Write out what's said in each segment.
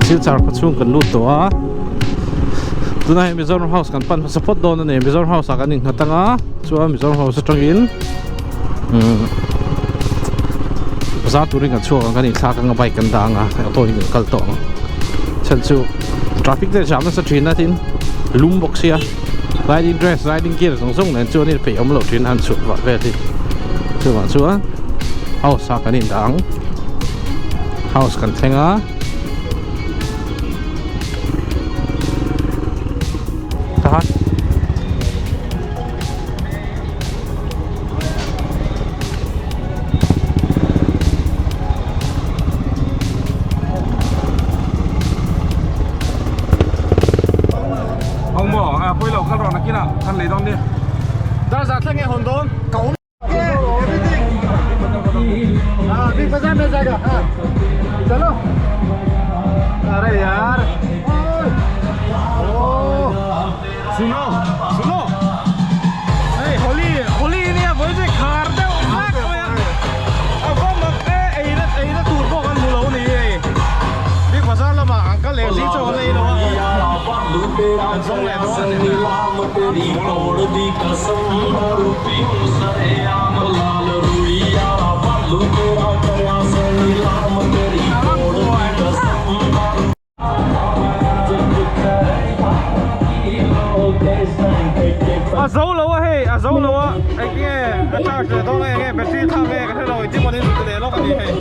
Silchar khaw chhung kan lut tawh a tunah hian Mizoram house kan pan hmasa phawt dawn a ni Mizoram house ah kan innghat ang a chuan Mizoram house atangin umm bazar turin kan chhuak ang kan inthlak ang a bike kan dah ang a auto in kan kal tawh ang chhan chu traffic te jam nasa thin a tin lum bawk sia riding dress riding gear zawng zawng nen chuan in peih awm loh thin a han chhuah vah vel hi chuvang chuan house ah kan indah ang house kan thleng a. A zo lo a hei a zo lo a eng nge a charge leh dawn a eng nge battery thlak nge ka hre lo engtin mawni zuk leh lawk a ni hei.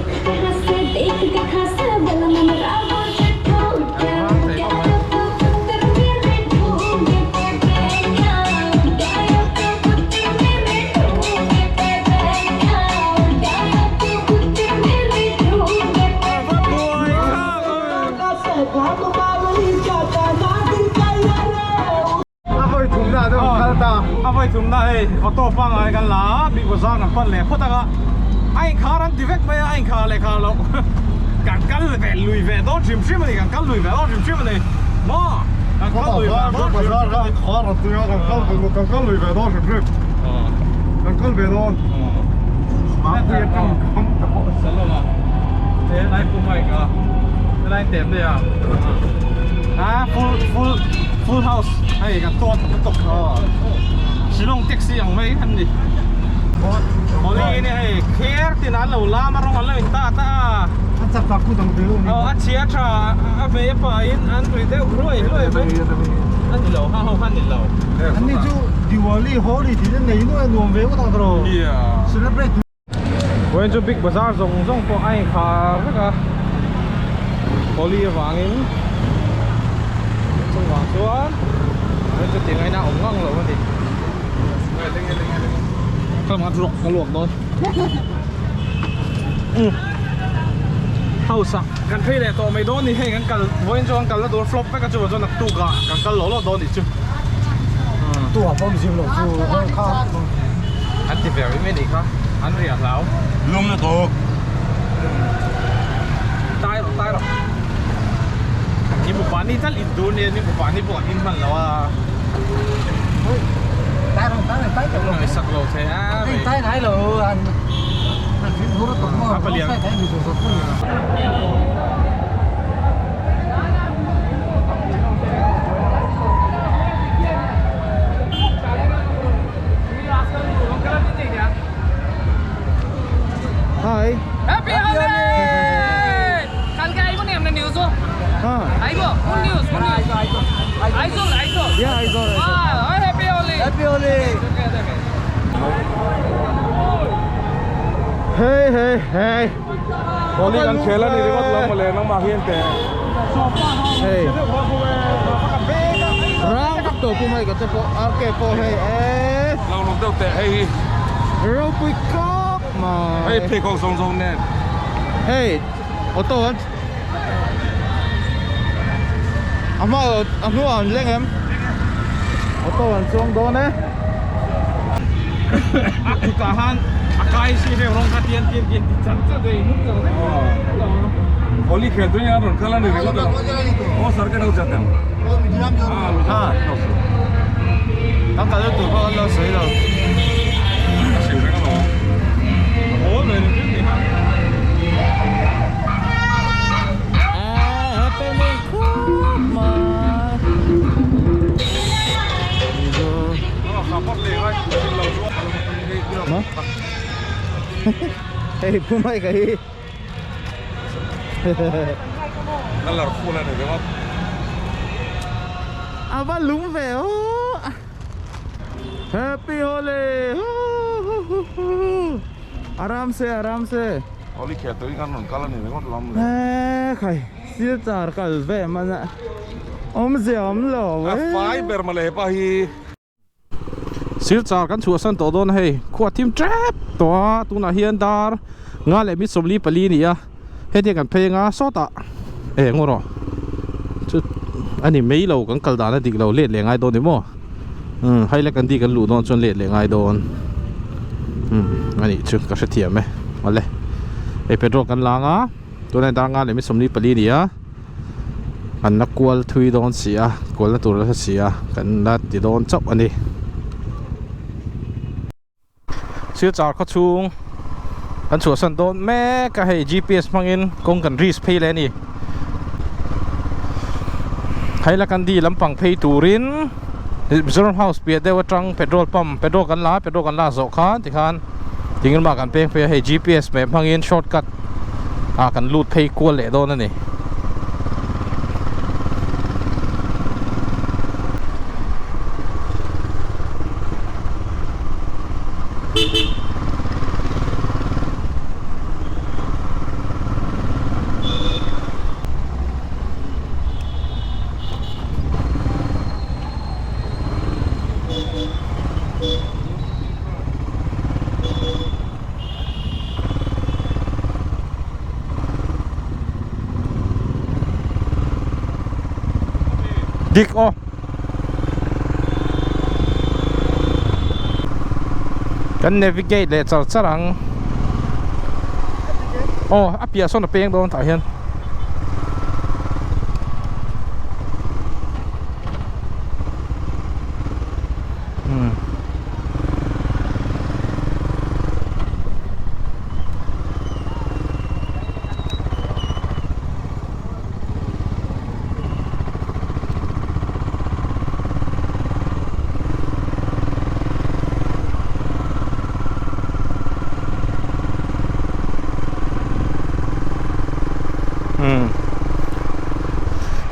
A vawi thumna ah chuan kal ta. A vawi thumna hei auto pangngai kan la a, Big Bazaar kan pan leh phawt ang a, a inkhar an ti vek mai a, a inkhar leh khar loh kan kal ve lui ve dawn hrim hrim a ni, kan kal lui ve dawn hrim hrim a ni maw? Kan kal lui ve dawn hrim hrim a ni. Khar an ti a, kan kal ve kan kal lui ve dawn hrim hrim. Kan kal ve dawn. Mahni atang kam ta pawh. Salom a, he lai pu mic a, helai in tem daih a. A full full full house hei kan tawn tak lutuk Shillong taxi ang mai an ni Holi ni hei kher tin an lo lam a rawng an lo in ta ta a an chak tak khu dang ve u ni aw a chhia tha a hmei a pa in an ri deuh hluai hluai mai a ni lo ha ho kha ni lo an ni chu Diwali Holi tih te nei nuai nuam ve ngawt ang tawh celebrate Vawiin chu big bazaar zawng zawng pawh a inkhar vek a Holi avangin chuvang chuan vawiin chu tih ngaihna a awm ngang lo a ni ka luak dawn house ah kan phei leh tawh mai dawn ni hei kan kal vawiin chu kan kalna tur flop vek a chuvang chuan naktuk ah kan kal lawh lawh dawn tih chu An ti ve mai mai kha an riah hlau. Lum na tawk. Tai rawh tai rawh. Ni bu pahnih tal in tur nia ni bu pahnih pawh an in hman lo a. Tai rawh tai rawh tai rawh. Ngai sak lo thei a. Tai ngai lo an an fin hur tawk maw. A palian. Hi. Happy Holi! কালকে আইব নি আমরা news হ্যাঁ আইব কোন news কোন news Aizawl Aizawl Yeah, Aizawl, Aizawl. হ্যাঁ happy Holi Happy Holi. দেখে Hey hey hey. Holi kan khel a ni ringawt lo mawle nangmah hian teh. Hei. Rang tak tawh pu mai ka che pawh a ke pawh hei e. Lo lawm deuh teh hei hi. Ropui khawp mai. Hei pheikhawk zawng zawng nen. Hei auto an a hma a hnuah an leng em? Auto an chuang dawn e. A kutah han a kai si hreu rawng kha tian tian tian ti chat chat ei hnung chang reng lo. Holi khel tu hian rawn kal a ni ringawt a. Aw sir ka lo chat ang. Ha. Kan kal tur pawh kan lo sawi lo. A hreu reng alawm. Aw ve ni ni ha. Happening. Ma? Hei pu mai ka hi. Colour full a ni ringawt. A va lung ve aw. Happy Holi! Aram se aram se. Holi khel turin kan rawn kal a ni ringawt lam le. He khai silchar kal ve man a awmzia awm lo e. A fai ber mawle hepa hi. Silchar kan chhuahsan tawh dawn a hei khua thim tep tawh a tunah hian dar nga leh mi 44 a ni a hetiang kan phei anga sawtah eh ngaw rawh chu a ni mai lo kan kal dan a dik lo let leh ngai dawn ni maw umm Hailakandi kan luh dawn chuan let leh ngai dawn umm a nih chu ka hrethiam e awle hei petrol kan lang a. Tunah dar nga leh mi 44 a ni a, kan la kual thui dawn si a, kualna tur la hre si a, kan la ti dawn chauh a ni. Silchar khaw chhung kan chhuahsan dawn mek a, hei GPS hmangin kawng kan risk phei leh a ni. Hailakandi lampang phei turin Mizoram House piah deuh atang petrol pump petrol kan la a, petrol kan la zawh khan tikhan Tingil mah kan peng phei a, hei GPS map hmangin shortcut ah kan lut phei kual leh dawn a ni. Dik aw. Kan navigate leh char char ang. Aw a piah sawn a peng dawn tah hian.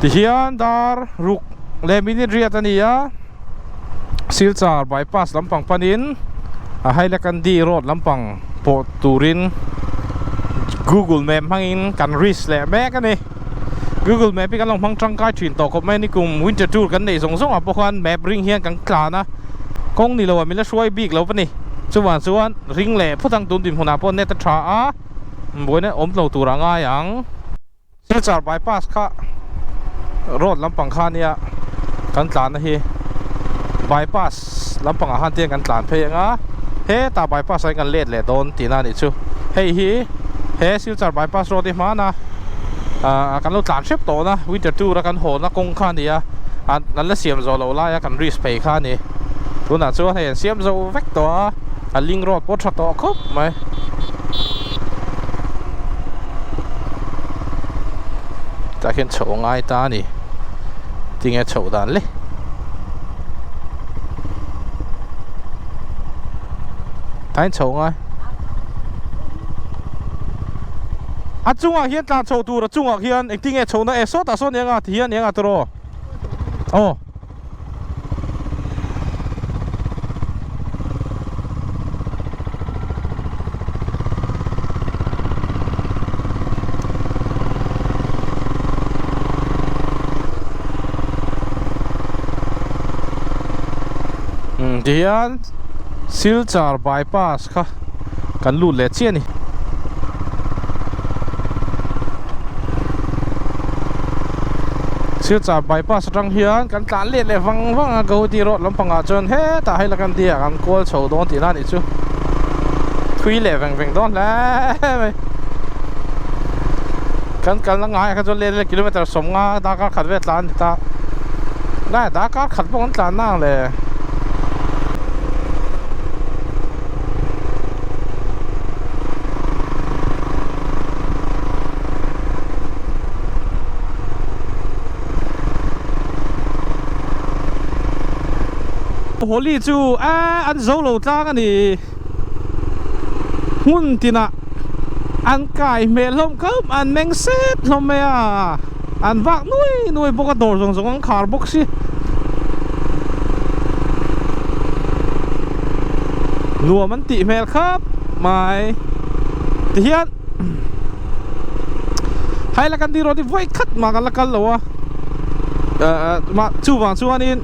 Tihian dar ruk leh minute riat a ni a. Silchar bypass lampang panin a Hailakandi road lampang pawh turin Google map hmangin kan risk leh mek a ni. Google map hi kan lo hmang tangkai thin tawh khawp mai a ni. Kum winter tour kan neih zawng zawngah pawh khan map ring hian kan tlan a, kawng ni loah min la hruai bik lo va ni. Chuvang chuan ring leh phawt ang tun dinhmunah pawh net a tha a, buaina awm lo tur a ngai ang. Silchar bypass kha road lampang kha nia kan tlan na hi bypass lampang ah khan tiang kan tlan phei anga hetah bypass ah hian kan let leh dawn tihna a nih chu hei hi he Silchar bypass road hi hmana ah kan lo tlan hrep tawh na winter tour a kan haw na kawng kha a ni a an la siam zawh loh laia kan risk phei kha a ni tunah chuan hei an siam zo vek tawh a a link road pawh tha tawh khawp mai. Tah khian chhoh a ngai ta a ni tinge chhoh dan le tah hian chhoh a ngai a chungah hian tlan chhoh tur a chungah khian engtinge chhohna e sawtah sawn eng a ti hian eng a tawrh aw aw. Tihian Silchar bypass kha kan lut leh chiah a ni. Silchar bypass atang hian kan tlan let leh vang vang a Gauhati road lampangah chuan hetah hei la kan tia kan kual chho dawn tihna a nih chu thui leh veng veng dawn hle mai kan kalna ngaiah kha chuan let leh kilometer 50 darkar khat vel tlan a ni ta nai darkar khat pawh kan tlan nang le. Holi chu eh an zo lo tlang a ni. Hmun tinah an kai hmel hlawm khawp an meng set hlawm mai a, an vak nuai nuai bawk a dawr zawng zawng an khar bawk si. Nuam an tih hmel khawp mai tihian Hailakandi road hi vawi khat mah kan la kal lo a mah chuvang chuanin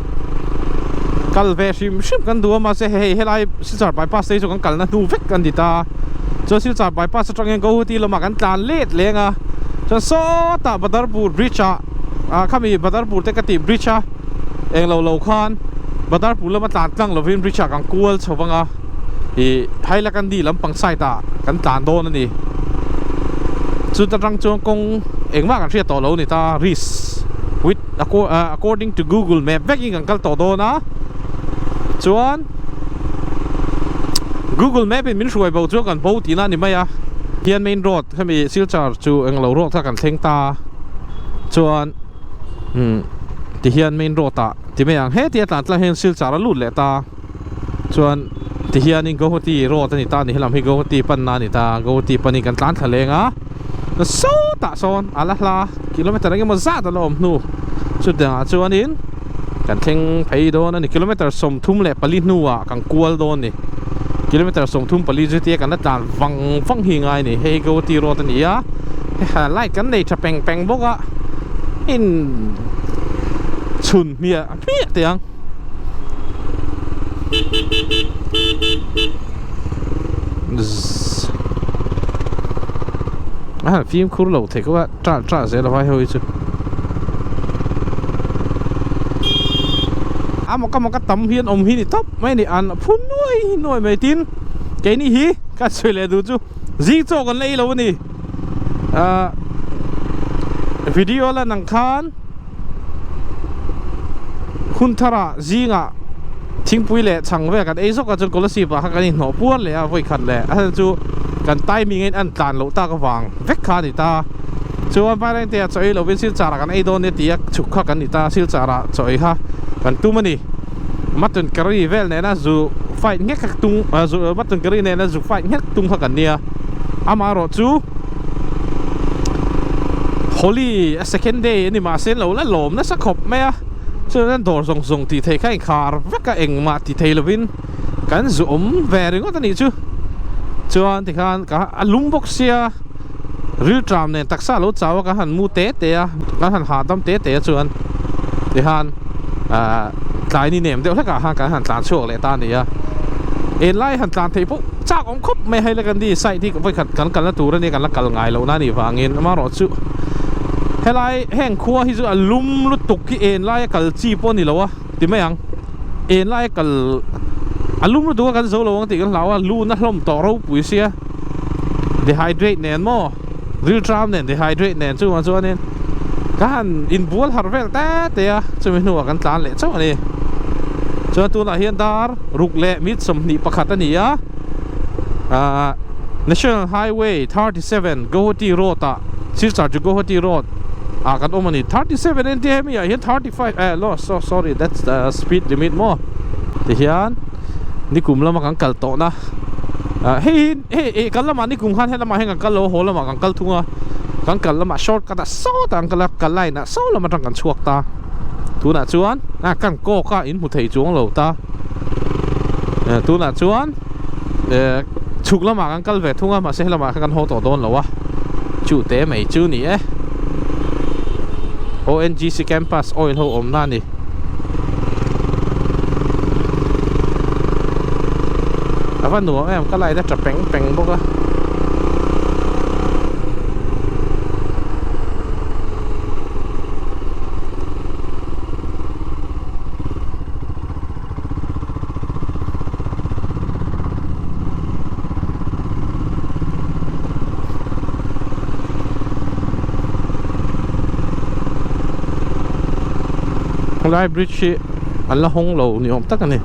kal ve hrim hrim kan duh a mahse hei helai Silchar bypass te hi chu kan kalna hnu vek an ti ta chuan Silchar bypass atangin Guwahati lamah kan tlan let leng a chuan sawtah Badarpur bridge ah ah khami Badarpur te ka tih bridge a englo lo khan Badarpur lama tlan tlang lovin bridge ah kan kual chho vang a ih Hailakandi lampang side ah kan tlan dawn a ni chuta tang chuan kawng engmah kan hriat tawh lo a ni ta risk with according to Google map vekin kan kal tawh dawn a chuan. Google map in min hruai bo chu kan bo tihna a ni mai a hian main road hemi Silchar chu englo road kha kan thleng ta chuan umm tihian main road ah ti mai ang heti a tlan tlang hian Silchar a lut leh ta chuan tihianin Guwahati road a ni ta a ni helam hi Guwahati panna a ni ta Guwahati panin kan tlan thla leng a sawtah sawn a la hla kilometer eng emaw zat a la awm hnu chutiangah chuanin. Kan thleng phei dawn a ni. Kilometer 34 hnuah kan kual dawn a ni. Kilometer 34 chu tia kan la tlan vang vang hi ngai a ni. Hei hi Guwahati road a ni a, hei light kan nei tha peng peng bawk a, in chhun hmiah hmiah teh ang. A han fimkhur lo thei khawp a. Ṭah ṭah zel a vai ho hi chu. A mawk a mawk a tam hian awm hi ni tawp mai a ni an phu nuai nuai mai tin keini hi ka sawi leh duh chu zing chaw kan la ei lo a ni ah video lan ang khan hun tharah zingah thingpui leh chhang vel kan ei zawk a chuan Kolasib ah khan kan inhnawh puar leh a vawi khat leh a chhan chu kan timing a in an tlan loh tak avang vek kha a ni ta chuan Vairengte ah chaw ei lovin Silchar ah kan ei dawn nia tia chhuk kha kan ni ta Silchar ah chaw ei kha kan tum a ni mutton curry vel nena zu fight nghek kha tung zu mutton curry nena zu fight nghek tung kha kan nia amaherawh chu Holi a second day a ni mahse lo la lawm nasa khawp mai a chuan dawr zawng zawng tih theih kha inkhar vek a engmah ti thei lovin kan zu awm ve ringawt a nih chu chuan tikhan ka a lum bawk sia rilṭam nen taksa lo chau a kan han mu te te a kan han hahdam te te a chuan tikhan ahh tlai ni nem deuh hlek ah khan kan han tlan chhuak leh ta a ni a enlai han tlan theih pawh chak awm khawp mai hei la kan ni side hi vawikhat kan kalna tur a nia kan la kal ngai loh na a nih vangin amaherawhchu helai heng khua hi chu a lum lutuk hi enlaia kal chi pawh a ni lo a ti mai ang enlaia kal a lum lutuk a kan zo lo ang tih kan hlau a lun a hlawm tawh ropui sia dehydrate nen maw rilṭam nen dehydrate nen chuvang chuanin ka han inbual harh vel te te a chumi hnuah kan tlan leh chauh a ni chuan tunah hian dar ruk leh mit 21 a ni a ahh National Highway 37 Guwahati road ah Silchar to Guwahati road ah kan awm a ni 37 en tia hemi ah hian 35 eh no so sorry that's the speed limit maw tihian nikum lama kan kal tawh na ah hei hi hei eh kan lamah nikum khan helamah hian kan kal lo a haw lamah kan kal thung a kan kal lamah shortcut ah sawtah an kal a kal line ah saw lam atang kan chhuak ta tunah chuan ah kan kawk a in hmu thei chuang lo ta eh tunah chuan eh chhuk lamah kan kal ve thung a mahse helamah khan kan haw tawh dawn lo a chu te mai chu ni e ONGC campus oil ho awmna a ni. A va nuam em ka line a tha peng peng bawk a. Helai bridge hi an la hawng lo ni awm tak a ni.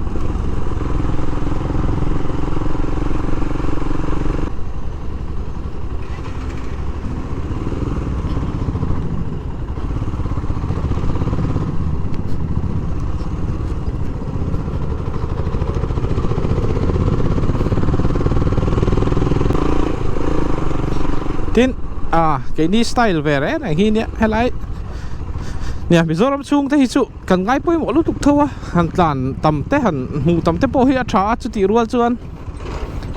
Tin, ah keini style ve reng reng hi nia helai nia Mizoram chhung te hi chu kan ngai pawimawh lutuk tho a, han tlan tam te han hmuh tam te pawh hi a tha a chutih rual chuan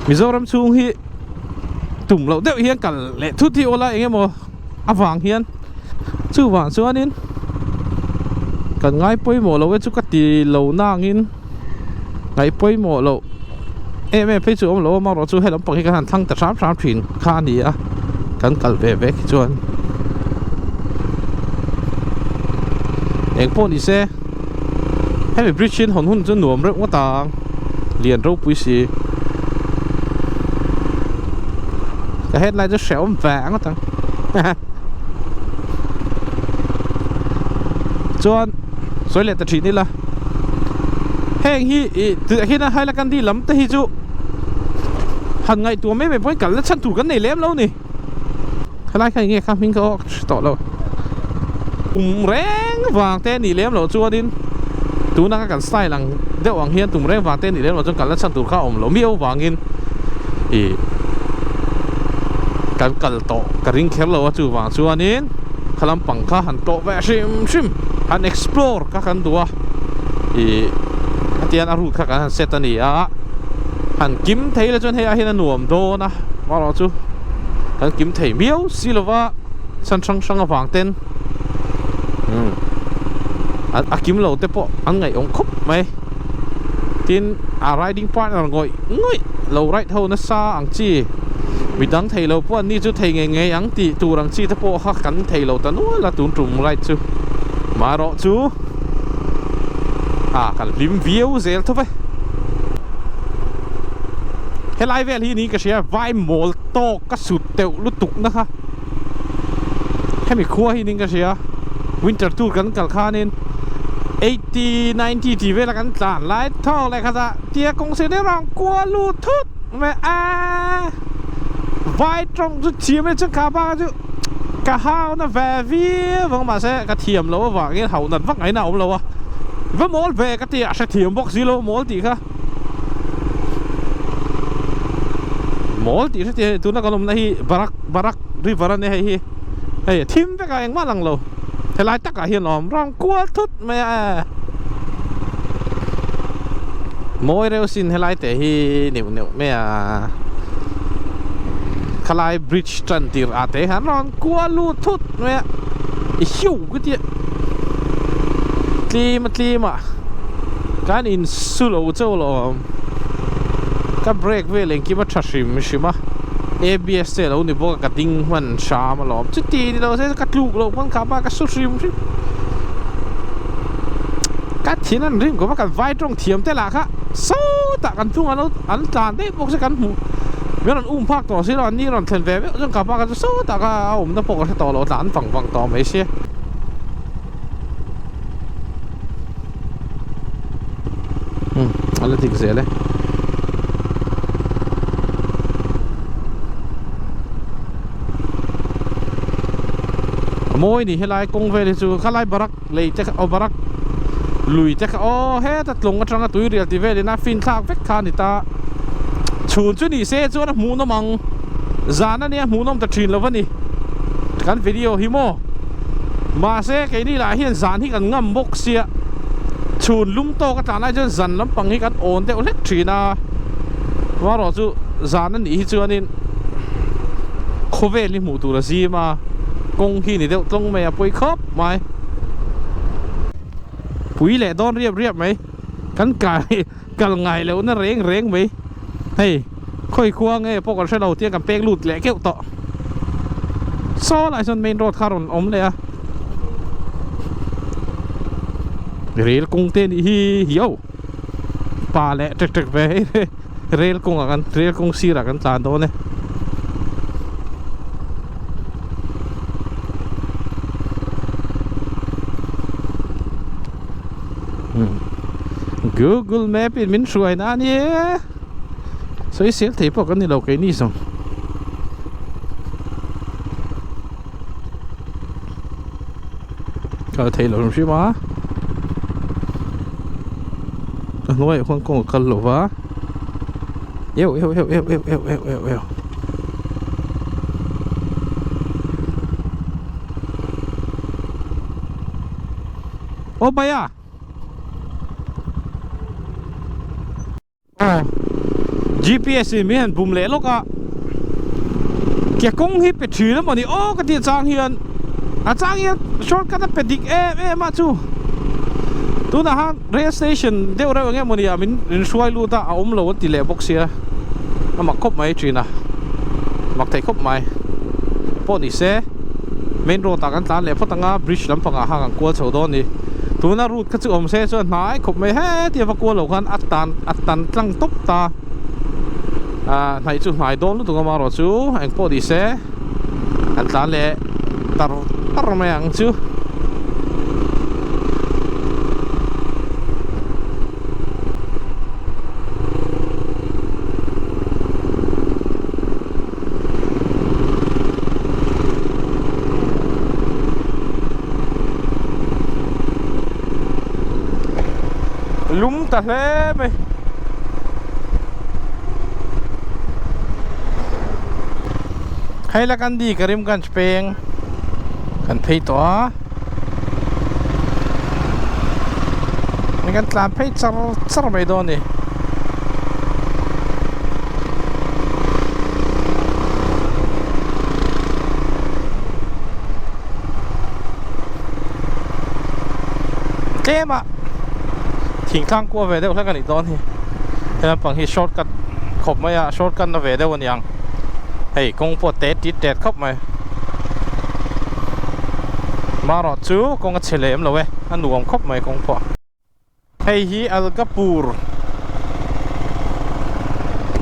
Mizoram chhung hi tum loh deuh hian kal leh thut hi awla eng emaw avang hian chuvang chuanin kan ngai pawimawh loh e chu ka ti lo nangin ngaih pawimawh loh em em phei chu awm lo a amaherawh chu helam pang hi kan han thlang ta hram hram thin kha a ni a kan kal ve vek hi chuan engpawh ni se hemi bridge hi an hawn hun chu nuam reuh ngawt ang lian ropui si ka headlight chu hrehawm ve ngawt ang chuan sawi leh ta thin ila heng hi ih tunah hian Hailakandi lam te hi chu han ngaihtuah mai mai pawhin kalna chhan tur kan nei lem lo ni helai kha enge kha hming ka awk hre tawh lo tum reng vang te nih lem loh chuanin tuna kan style ang deuh ang hian tum reng vang te nih lem loh chuan kalna chhan tur kha a awm lo miau vangin ih kan kal tawh ka ring kher lo a chuvang chuanin kha lampang kha han tlawh ve hrim hrim han explore kha kan duh a ih hetiang a route kha kan han set a ni a han kim thei la chuan hei ah hian a nuam dawn a amaherawh chu kan kim thei miau si lova chhan hrang hrang avang ten umm a kim lo te pawh an ngaihawm khawp mai tin a riding partner ngawih ngawih lo ride ho nasa ang chi midang thei lo pawh an ni chu thei ngei ngei ang tih tur ang chi te pawh kha kan thei lo ta nual a tun tum ride chu marawh chu ah kan hlim viau zel tho ve helai vel hi niin ka hria vai mawl tawk ka sut teuh lutuk na kha hemi khua hi niin ka hria winter tour kan kal khanin 80 90 tih vela kan tlan lai thawk leh khat ah tia kawng sen hi rang kual lut thut mai a vai tawng chu thiam e chuan kha bak chu ka hau na ve viau vang mahse ka thiam loh avangin hauh nat vak ngaihna a awm lo a va mawl ve ka ti a hrethiam bawk si lo mawl tih kha. Mawl tih hre tih tuna kan awmna hi Barak Barak river a nia hei hi hei a thim vek a engmah lang lo helai takah hian a awm ram kual thut mai a mawi reuh sin helai te hi neuh neuh mai a khalai bridge tan tir ah te hian rawn kual lut thut mai a i hiu ka tia tlem a tlem a. Kan in su lo chauh lo awm. Ka brake vel engkim a tha hrim hrim a. ABS te alo ni bawk a ka ding hman hram alawm. Chuti ni lo se ka tluk loh pawn kha pa ka su hrim hrim. Ka thin an rim khawp a kan vai tawng thiam te lah kha sawtah kan tlung an lo an tlan daih bawk se kan hmuh. Min rawn um phak tawh si lo an ni rawn thlen ve meuh chuan kha pa kha chu sawtah kha a awmna pawh ka hre tawh lo tlan vang vang tawh mai sia. Um a la dik zel e. A mawi ni helai kawng vel hi chu khalai barak lei te kha aw barak lui te kha aw heta tlawng atanga tui rial tih velin a fin thlak vek kha a ni ta. Chhun chu ni se chuan a hmuhnawm ang zan ania hmuhnawm ta thin lo a ni kan video hi maw. Mahse keini lah hian zan hi kan ngam bawk sia chhun lum tawk a tlan lai chuan zan lampang hi kan awn deuh hlek thin a amaherawh chu zan a nih hi chuanin khawvel hi hmuh tur a zim a kawng hi ni deuh tlawng mai a pawi khawp mai pui leh dawn riap riap mai kan kai kal ngai loh na reng reng mai hei khawi khua nge pawh kan hre lo tia kan pek lut leh keuh tawh saw lai sawn main road kha rawn awm leh a rel kawng te nih hi hiau pa leh tek tek ve hei rel kawng ah kan rel kawng sirah kan tlan dawn e. Google map in min hruai na a ni e sawisel thei pawh kan ni lo keini zawng kal thei lo hrim a a hnuaiah khuan kawng a kal lo va eu eu eu eu eu eu eu eu. Aw bhaiya. Aw GPS in min han bum leh lawk a ke kawng hi pe thin emaw ni aw ka tih chang hian a chang hian shortcut a pe dik em em a chu tunah khan rail station deuh reuh eng emaw ni ah min hruai lut a a awm lo an ti leh bawk sia a mak khawp mai thin a mak thei khawp mai pawh ni se main road ah kan tlan leh phawt ang a bridge lampangah khan kan kual chho dawn a ni tuna route kha chu awm se chuan hnai khawp mai heti a va kual lo khan a tan a tan tlang tawp ta ah hnaih chu hnai dawn lutuk amaherawh chu engpawh ni se an tlan leh tar tar mai ang chu. Lum ta hle mai. Hailakandi Karimganj peng kan phei tawh a. Kan tlan phei char char mai dawn a ni. Tlem a thingtlang kua ve deuh hlek a nih dawn hi he lampang hi short cut khawp mai a short cut na ve deuh a ni ang hei kawng pawh tet tit tet khawp mai marawh chu kawng a chhe lem lo e a nuam khawp mai kawng pawh. Hei hi Algapur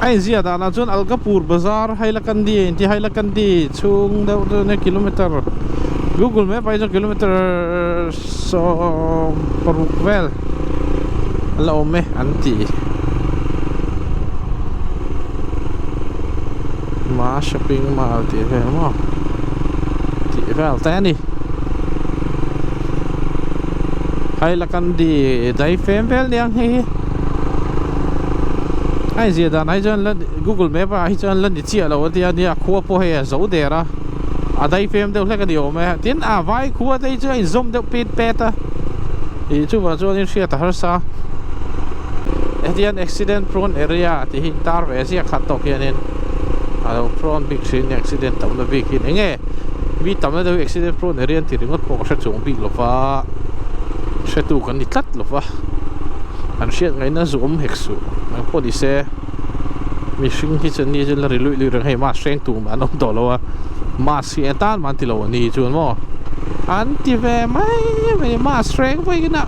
a inziah danah chuan Algapur bazar Hailakandi a inti Hailakandi chhung deuh chu nia kilometer Google map ah hi chuan kilometer 16 vel a la awm e an ti Ma shopping mall tih vel maw tih vel te a ni. Hailakandi dai fem vel nia hei hi a inziah dan ah hi chuan la google map ah hi chuan la ni chiah lo a tia nia khua pawh hei a zo der a a dai fem deuh hlek a ni awm e tin a vai khua te hi chu a inzawm deuh pet pet a ih chuvang chuanin hriat a harsa hetiang accident prone area tih hi tar ve ziak khat tawk hianin a lo prone bik thin accident tamna bik hi eng nge. Mi tamna deuh hi accident prone area an ti ringawt pawh ka hre chuang bik lo va, hretu kan ni tlat lo va, an hriat ngaihna zu awm hek suh ang pawh ni se mihring hi chuan ni chu la ri luih luih reng hei mask hreng tur mah an awm tawh lo a, mask hi atan mah an ti lo a ni chuan maw an ti ve mai mai mask hreng vawi inah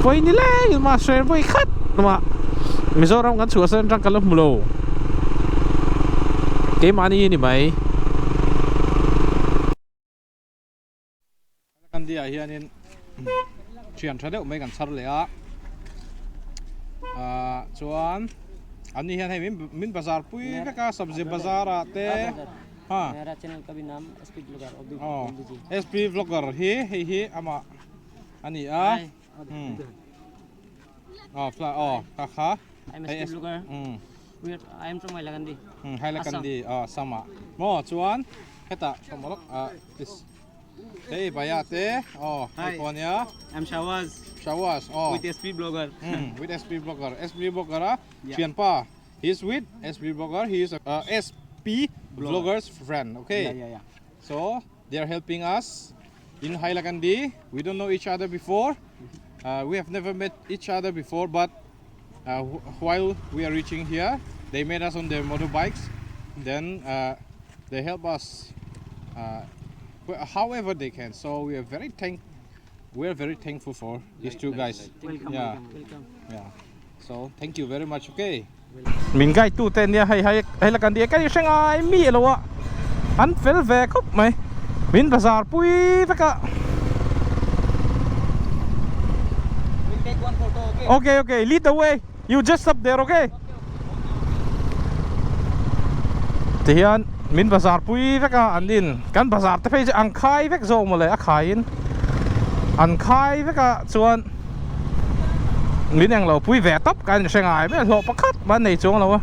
vawi ni lengin mask hreng vawi khat mah Mizoram kan chhuahsan atang ka la hmu lo keimahni a ni mai. Kandi ah hianin thian tha deuh mai kan chhar leh a ah chuan an ni hian hei min min bazar pui vek a sabzi bazar ah te ha aw sp vlogger hi hei hi amah a ni a aw fla aw kha kha I'm SP vlogger I am from Hailakandi Hailakandi aw Assam ah maw chuan hetah ah this Hey bhaiya te aw hei pawh ania I'm Shawaz Shawaz aw with SP blogger with SP blogger SP blogger a thianpa he is with SP blogger he is a SP blogger's friend okay so they are helping us in Hailakandi we don't know each other before we have never met each other before but while we are reaching here they met us on their motorbikes then they help us however they can so we are very thank we are very thankful for these two guys yeah yeah so thank you very much okay Min guide tu te nia hei hei hei la kan ti ka hre ngai mi lo a an fel ve khawp mai min bazar pui vek a okay okay lead the way you just stop there okay tihian min bazar pui vek a an in kan bazar te phei chu an khai vek zawk mawle a khai in an khai vek a chuan min eng lo pui ve tawp ka inhre ngai mai a hlawh pakhat mah an nei chuang lo a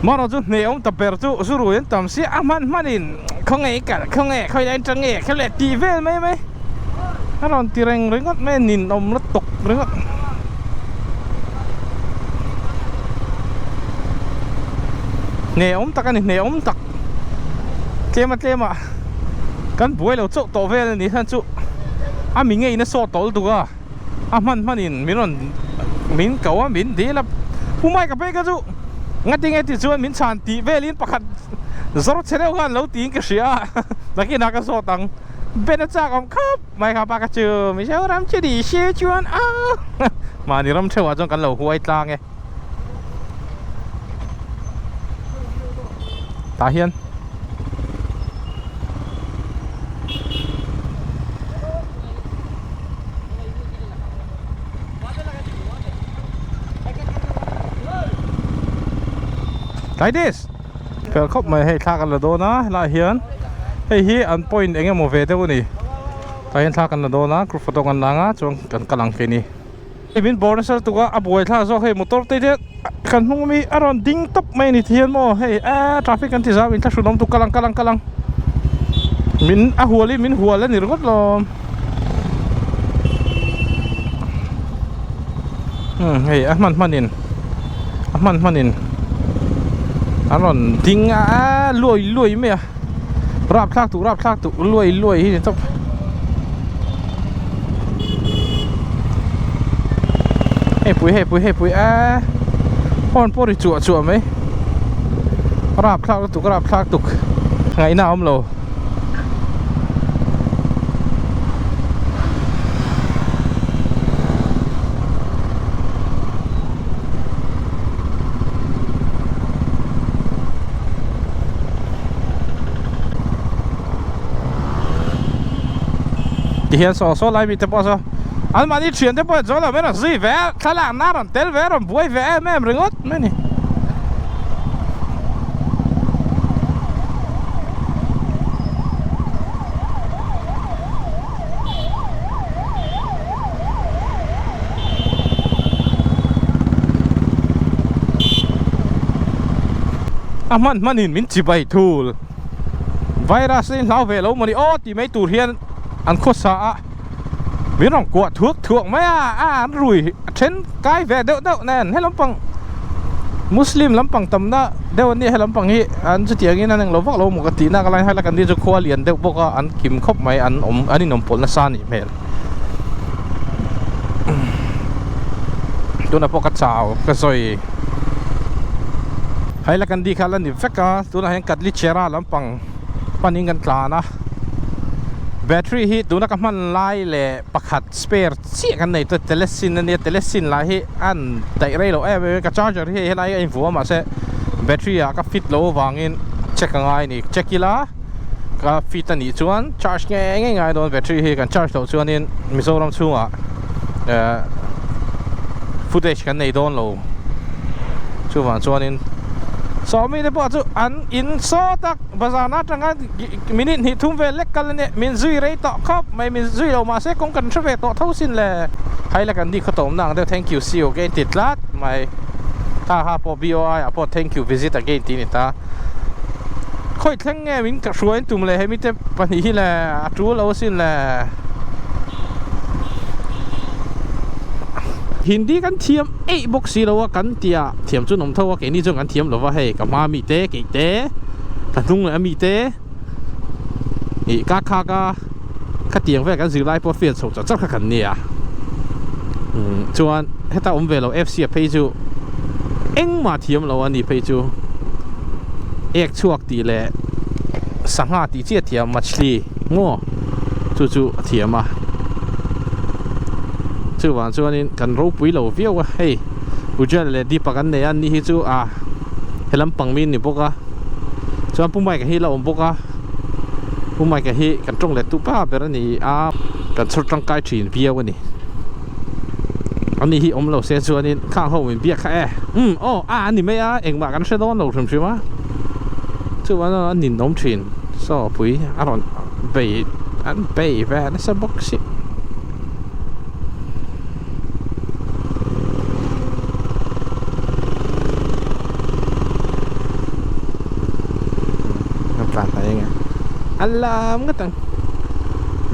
marawh chu hneh awm ta ber chu zu rui an tam si a hman hman in khawnge i kal khawnge khawi lai atang nge khawi leh tih vel mai mai. A rawn ti reng ringawt mai a ninawm lutuk ringawt. Hneawm tak a ni hneawm tak tlema tlema kan buai lo chauh tawh vel a ni hian chu a mi ngeiin a sawt tawh lutuk a a hman hmanin min rawn min ko a min dil a pu Mike a phei kha chu ngatinge ti chuan min chhan tih velin pakhat zawr che deuh khan lo tiin ka hria a nakinah ka zawt ang Ben a chak awm khawp mai kha pa ka chu Mizoram chu ni se chuan a mahni ram theuhah chuan kan lo huai tlang e tah hian Like this Fel khawp mai hei thla kan la dawn a helaiah hian hei hi an point eng emaw ve deuh a ni tah hian thla kan la dawn a group photo kan la anga chuan kan kal ang keini hei min bawr nasa lutuk a a buai thlak zawk hei motor te hian kan hnung ami a rawn ding tawp mai a ni thian maw hei eee traffic kan ti zau in thlahrun awm tuk kal ang kal ang kal ang min a hual in min hual a ni ringawt lawm umm hei a hman hman in a hman hman in an rawn ding a aaa luai luai mai a rapthlak tuk rapthlak tuk luai luai hi ni tawp hei pui hei pui hei pui aaa horn pawh ri chuah chuah mai rapthlak lutuk rapthlak tuk ngaihna a awm lo. Tihian saw saw lai mite pawh saw an mahni thian te pawh chuan lo ber a zui ve a thlalak na rawn tel ve a rawn buai ve em em ringawt mai a ni. A hman hmanin min chibai thul virus hi hlau ve lo mawni aw tih mai tur hian an khawsa a min rawn kuah thuak thuak mai a a an rui a then kai ve deuh deuh nen he lampang muslim lampang tamna deuh an nia he lampang hi an chutiang in an englo vak lo maw ka tih nak a lai helai kan ni chu khua lian deuh bawk a an kim khawp mai an awm an inawm pawlh nasa a nih hmel tunah pawh ka chau ka sawi hailakandi kha la ni vek a tunah hian katlichera lampang panin kan tlan a battery hi tuna ka hman lai leh pakhat spare chiah kan nei ta telesin ania telesin lai hi an daih rei loh em em ka charger hi helai a invuah a mahse battery ah ka fit loh avangin check a ngai a ni check ila ka fit a nih chuan charge ngei ngei ngai dawn battery hi kan charge loh chuanin Mizoram chhungah eh footage kan nei dawn lo chuvang chuanin sawmi te pawh chu an in saw tak. Bazar na atanga minute hnih thum vel lek kal a nia, min zui rei tawh khawp mai, min zui lo mahse kawng kan hre ve tawh tho sin le. Haila kan ni khaw tawmna ang deuh thank you see you again ti tlat mai. Ha ha pawh BOI ah pawh thank you visit again tih a ni ta. Khawi thleng nge min ka hruai tum le hemi te pahnih hi le a tul lo asin le. Hindi kan thiam eih bawk si lo a kan tia thiam chu an awm tho a keini chuan kan thiam lo va hei ka hma mi te keih te. Ka hnung leh ami te ih ka khak a khatiang vel kan zirlai pawh fian chho char char kha kan nia umm chuan heta awm ve lo F C a phei chu engmah thiam lo a ni phei chu ek chhuak tih leh sangha tih chiah thiam machli maw chu chu a thiam a chuvang chuanin kan ropui lo viau a hei Ujjwal leh Deepak an nei a ni hi chu a he lampang mi an ni bawk a chuan pu Mike-a hi la awm bawk a pu Mike-a hi kan tawng let tu pa ber a ni a kan chhawr tangkai thin viau a ni ani hi awm lo se chuanin khang ho min biak kha e umm aw a a ni mai a engmah kan hre dawn lo hrim hrim a chuan a ninawm thin saw pui a rawn bei an bei ve nasa bawk si. A tlan hnai enge a lam ngawt ang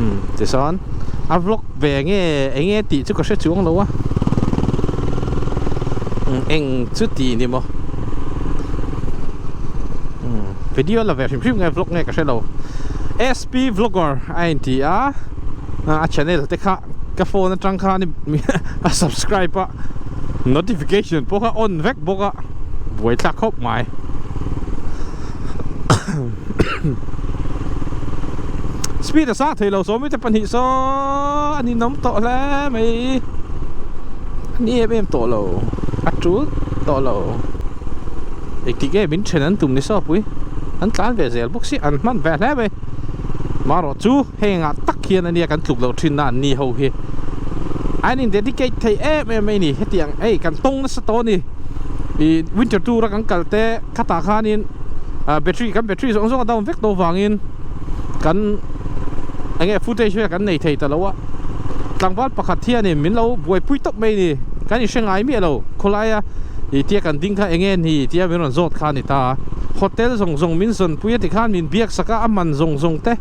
umm tisawn A vlog ve nge eng nge tih chu ka hre chuang lo a eng chu tih ni maw video la ve hrim hrim nge vlog nge ka hre lo SP vlogger a inti a a channel te kha ka phone atang khan a subscribe a notification pawh kha on vek bawk a buaithlak khawp mai. Speed a sang thei lo sawmi te pahnih saw an inawm tawh hle mai a ni em em tawh lo a tul tawh lo engtik nge min then an tum ni saw pui an tlan ve zel bawk si an hman ve hle mai marawh chu heng ah tak hian ania kan tluk loh thin na an ni ho hi an in dedicate thei em em mai ni hetiang hei kan tawng nasa tawh a ni ih winter tour a kan kal te khatah khanin ah battery kan battery zawng zawng a down vek tawh vangin kan eng nge footage vel kan nei thei ta lo a tlangval pakhat hianin min lo buaipui tawp mai a ni kan inhre ngai miah lo khawlaia ih tia kan ding kha eng nge ni tia min rawn zawt kha a ni ta a hotel zawng zawng min zawn pui a tikhan min biak sak a a man zawng zawng te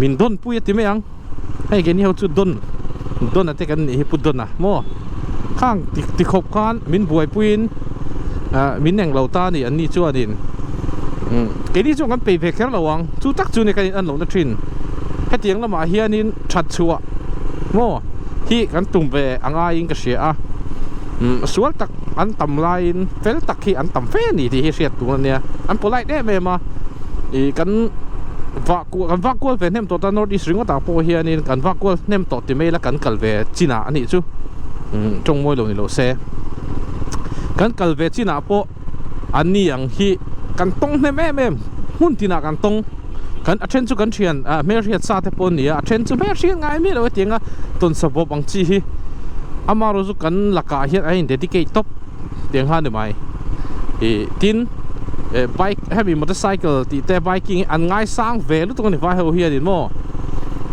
min dawn pui a ti mai ang hei keini ho chu dawn dawn a te kan nih hi pu dawn a maw khang ti ti khawp khan min buaipuiin ah min eng lo ta a ni an ni chuanin umm keini chuan kan peih ve kher lo ang chu tak chu ni kan in an lohna thin hetiang lamah hianin that chhuah maw hi kan tum ve a ngaiin ka hria a umm sual tak an tam laiin fel tak hi an tam fe a ni tih hi hriat tur a nia an polite em em a ih kan vah kual kan vak kual ve hnem tawh ta north east ringawt ah pawh hianin kan vak kual hnem tawh ti mai ila kan kal ve chin ah a nih chu umm tawng mawi lo ni lo se kan kal ve chin ah pawh an ni ang hi kan tawng hnem em em hmun tin ah kan tawng kan a then chu kan thian ah hmelhriat sa te pawh an ni a a then chu hmelhriat ngai miah lo hetiang a tawnsa bawp ang chi hi amaherawhchu chu kan lakah hian a in dedicate tawp tiang kha a ni mai ih tin eh bike hemi motorcycle tih te biking hi an ngaisang ve lutuk a ni vai ho hianin maw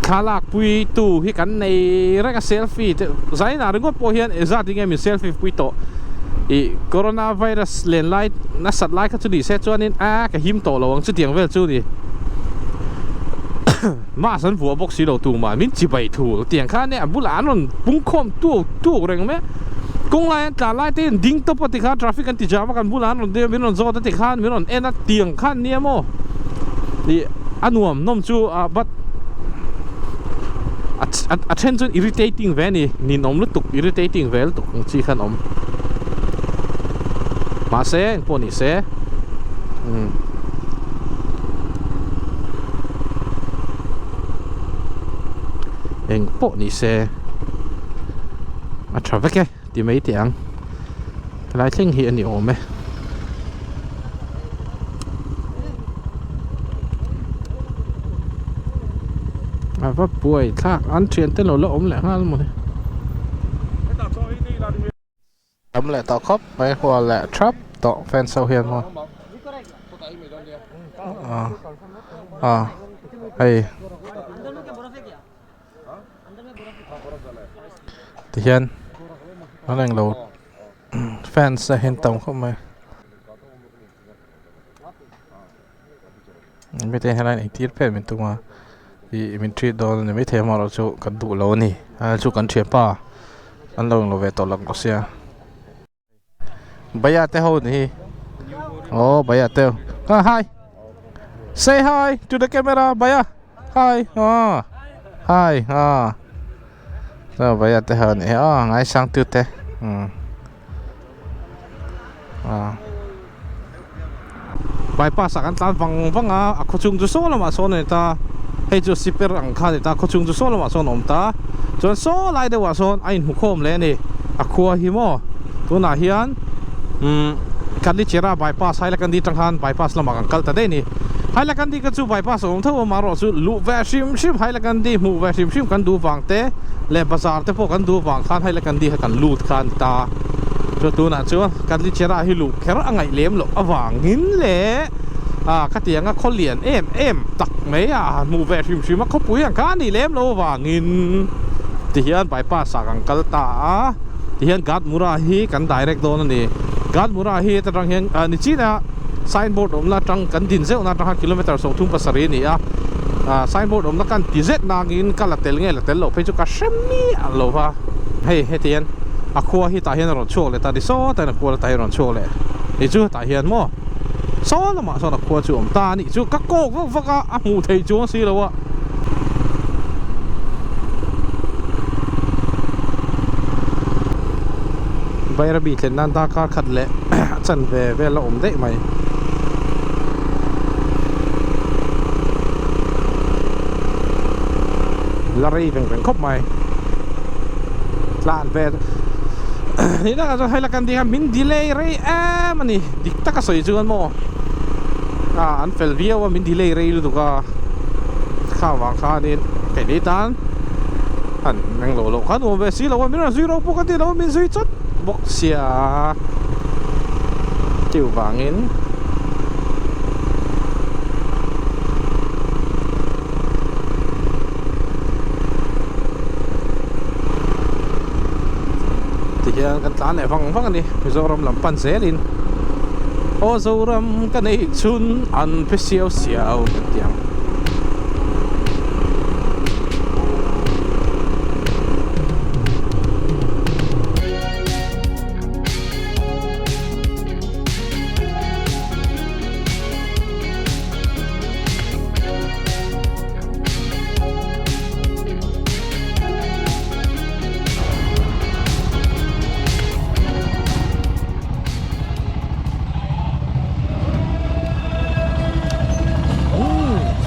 thlalak pui tu hi kan nei reng a selfie te zainah ringawt pawh hian engzat in nge min selfie pui tawh ih corona virus len lai nasat lai kha chu ni se chuanin a ka him tawh lo ang chutiang vel chu ni mask an vuah bawk si lo tumah min chibai thul tiang khan e a bulah an rawn pung khawm tuau tuau reng mai a kawng lai an tlan lai te in ding tawp a tikhan traffic an ti jam a kan bulah an rawn ding a min rawn zawt a tikhan min rawn en a tiang khan nia maw ih a nuam nawm chu ah but a a then chuan irritating ve a ni ninawm lutuk irritating ve lutuk ang chi khan awm mahse engpawh ni se umm. Eng pawh ni se a tha vek e ti mai teh ang helai thleng hi a ni awm e. A va buai thlak an thian te lo la awm leh nghal maw ni. Tam leh tawh khawp mai hual leh thap tawh fans ho hian maw ah hei tihian an englo fans a hian tam khawp mai. Mite helai in eitir phet min tum a ih min treat dawn a ni maithei amaherawh chu kan duh lo a ni a chu kan thianpa an lo englo ve tawh lang bawk sia Bhaiya te ho ni hi aw Bhaiya te ho ah hi say hi to the camera Bhaiya hi ah hi ah Saw Bhaiya te ho ni hi aw ngaisang tu te umm. Bypass ah kan tlan vang vang a a khawchhung chu saw lamah sawn a ni ta hei chu siper ang kha a ni ta khawchhung chu saw lamah sawn a awm ta chuan saw lai deuh ah sawn a inhmu khawm leh a ni a khua hi maw tunah hian umm Kandichera bypass Hailakandi atang khan bypass lamah kan kal ta daih a ni Hailakandi kha chu bypass a awm tho a amaherawh chu luh ve hrim hrim Hailakandi hmuh ve hrim hrim kan duh vang te leh bazar te pawh kan duh vang khan Hailakandi kha kan lut kha a ni ta. Chu tunah chuan Kanlichera hi luh kher a ngaih lem loh avangin leh ah khatianga khaw lian em em tak mai a hmuh ve hrim hrim a khawpui ang kha a nih lem loh avangin tihian bypass ah kan kal ta a tihian Gatmura hi kan direct dawn a ni Gatmura hi heta tang hian ah ni chin a signboard awmna atang kan din zeuhna atang khan kilometer 37 a ni a. Ah signboard awmna kan ti zet nangin ka la tel nge la tel loh phei chu ka hre miah lo va. Hei heti hian a khua hi tah hian a rawn chhuak leh ta ni sawt a a khua la tah hian a rawn chhuak leh ni chu tah hian maw saw lamah sawn a khua chu a awm ta a nih chu ka kawk vak vak a a hmuh theih chuang si lo a. Bairabi thlen nan darkar khat leh a chanve vel a awm daih mai. La rei veng veng khawp mai tlan ve ni takah chuan hei la kan tih khan min delay rei em a ni dik taka sawi chuan maw ah an fel viau a min delay rei lutuk a kha vang khanin keini tan han englo loh khan awm ve si lo a min rawn zui ro pawh ka ti lo a min zui chawt bawk sia chuvangin. Tihian kan tlan leh vang vang a ni Mizoram lam pan zelin aw Zoram ka neih chhun an pe siau siau kan ti ang.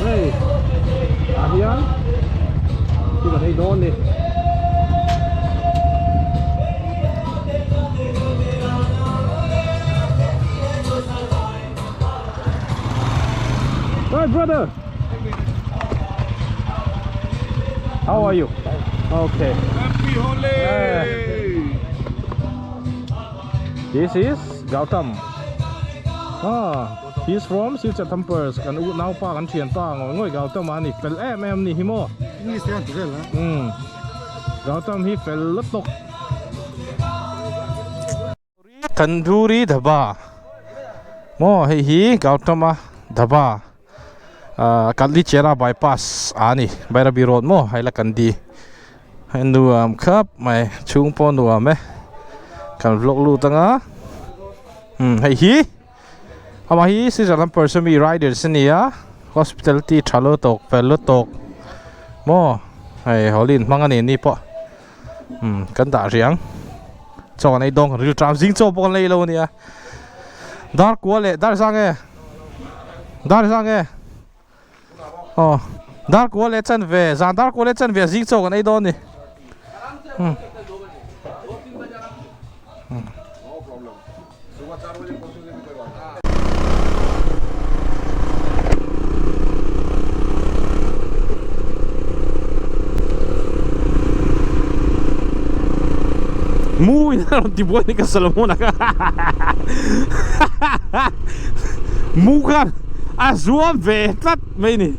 Hei tah hian thil an ei dawn a ni. Hi brother. How are you? Okay. Happy Holi! This is Gautam. Ah, he's from Silchar Thampers. Kan u nau pa kan thian pa ngawih ngawih Gautam a ni fel em em ni hi maw. English te an ti vel a. Um. Gautam hi fel lutuk. Tandoori dhaba maw hei hi Gautama dhaba ah Katlichera bypass a ni Bairabi road maw Hailakandi hei nuam khap mai chhung pawh nuam e kan vlog lut anga umm hei hi amah hi Switzerland person mi riders a ni a hospitality tha lutuk fel lutuk maw hei hawlin hmang a ni ni pawh. Umm kan dah riang chaw an ei dawng kan ril tram zing chaw pawh kan la ei lo ania dar kua leh dar zang e dar zang e aw dar kua leh chan ve zan dar kua leh chan ve zing chaw kan ei dawn a ni umm. Mu in a rawn ti buai ni ka Solomon a kha mu khan a zuam ve tlat mai ni.